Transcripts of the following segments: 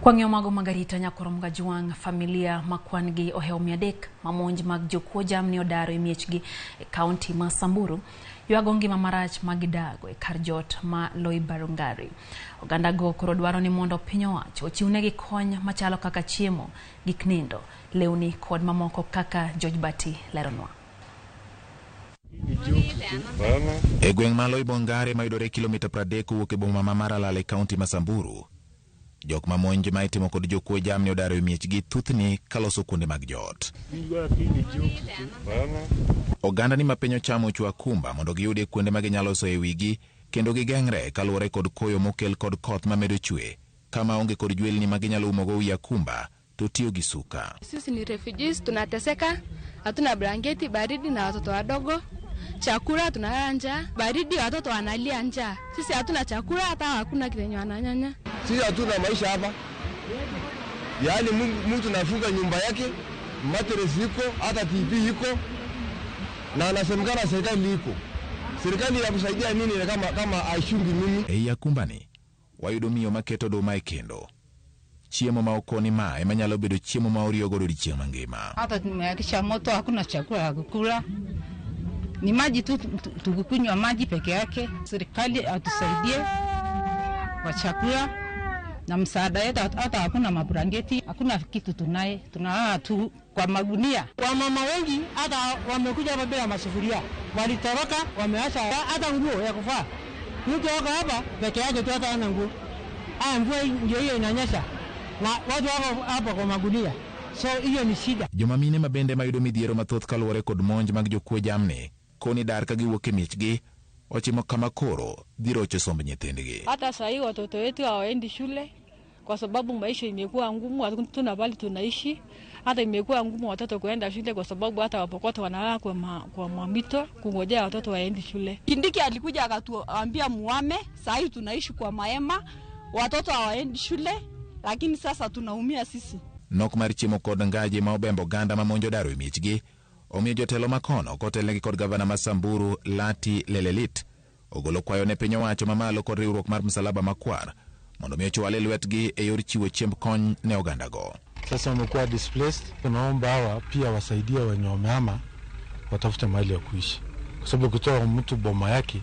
Kwang'iyo mago mag arita Nyakoro Gajwang', familia ma kwan gi ohewo 300 ma monj mag jokuo jamni odaro e miechgi e kaunti ma Samburu ywago ngima marach ma gidago e kar jot ma Loibarungari. Oganda go koro dwaro ni mondo piny owacho ochiwnegi kony machalo kaka chiemo, gik nindo, lewni kod mamoko kaka George Bati leronwa. E gweng' ma Loibongare mayudore kilomita 30 kowuok e boma ma Maralal e kaunti ma Samburu, jok ma monj ma itimo kod jokuo jamni odaro e miechgi thuthni kaloso kuonde mag jot. Oganda ni ma piny ochamo ochwo akumba mondo giyudie kuonde ma ginyalo soyo e wigi kendo gigeng're kaluwore kod koyo mokel kod koth mamedo chwe kama onge kod jwelni ma ginyalo umogo wi akumba to tiyo gi suka. Sisi ni refugees, tunateseka, hatuna blanketi, baridi na watoto wadogo, chakula tunalala njaa, baridi, watoto wanalia njaa. Sisi hatuna chakula, hata hakuna kitu wananyanya. Sisi hatuna maisha hapa, yaani mtu nafunga nyumba yake, mattress iko, hata TV iko, na anasemekana serikali iko. Serikali ya kusaidia nini kama aishungi mimi? Ei akumbani, wayudo miyo maketo oduma e kendo. Chiemo ma okoni ma ema nyalo bedo chiemo ma oriyo godo odiechieng' mangima. Hata tumewakisha moto, hakuna chakula ya kukula, ni maji tu, tukukunywa maji peke yake. Serikali atusaidie kwa chakula na msaada yetu, hata hakuna mablanketi, hakuna kitu tunaye, tunalala tu kwa magunia. Wamama wengi hata wamekuja hapa bila masufuria, walitoroka, wameacha hata nguo ya kuvaa. Mtu wako hapa peke yake tu, hata hana nguo. Haya, mvua ndio hiyo inanyesha na watu wako hapa kwa magunia, so hiyo ni shida. Joma mine ma bende mayudo midhiero mathoth kaluwore kod monj mag jokuo jamni koni dar ka giwuok e miechgi ochimo kama koro dhi rocho somb nyithindgi. Hata saa hii watoto wetu hawaendi shule kwa sababu maisha imekuwa ngumu, hatuna pahali tunaishi. Hata imekuwa ngumu watoto kuenda shule kwa sababu hata wapokoto wanalala kwa mamito kungojea watoto waendi shule. Kindiki alikuja akatuambia muame, saa hii tunaishi kwa mahema, watoto hawaendi shule, lakini sasa tunaumia sisi. Nok mar chiemo kod ngaji ma obembo oganda ma monjo daro e miechgi omiyo jotelo makono kotelnegi kod gavana ma Samburu Lati Lelelit ogolo kwayo ne piny owacho mamalo kod riwruok mar Msalaba Makwar mondo mi ochwal e lwetgi e yor chiwo chiemb kony ne ogandago. Sasa wamekuwa displaced, tunaomba hawa pia wasaidie wenye wamehama watafute mahali ya kuishi, kwa sababu ukitoa mtu boma yake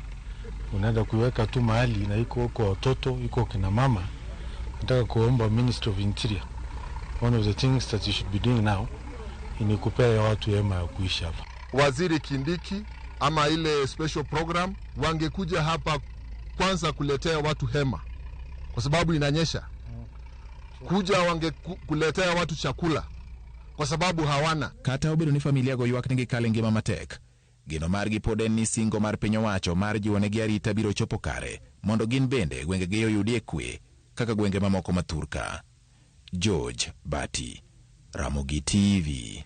unaenda kuiweka tu mahali na iko huko watoto iko kina mama. Nataka kuomba Ministry of Interior, one of the things that you should be doing now ni kupea watu hema ya kuishi hapa. Waziri Kindiki ama ile special program wangekuja hapa kwanza kuletea watu hema, kwa sababu inanyesha. Kuja wangekuletea watu chakula, kwa sababu hawana. Kata obedo ni familia go ywak ni gikale ngima matek, geno margi pod en ni singo mar piny owacho mar jiwonegi arita biro chopo kare mondo gin bende gwengegi oyudie kwe kaka gwenge mamoko ma thurka. George Bati, Ramogi TV.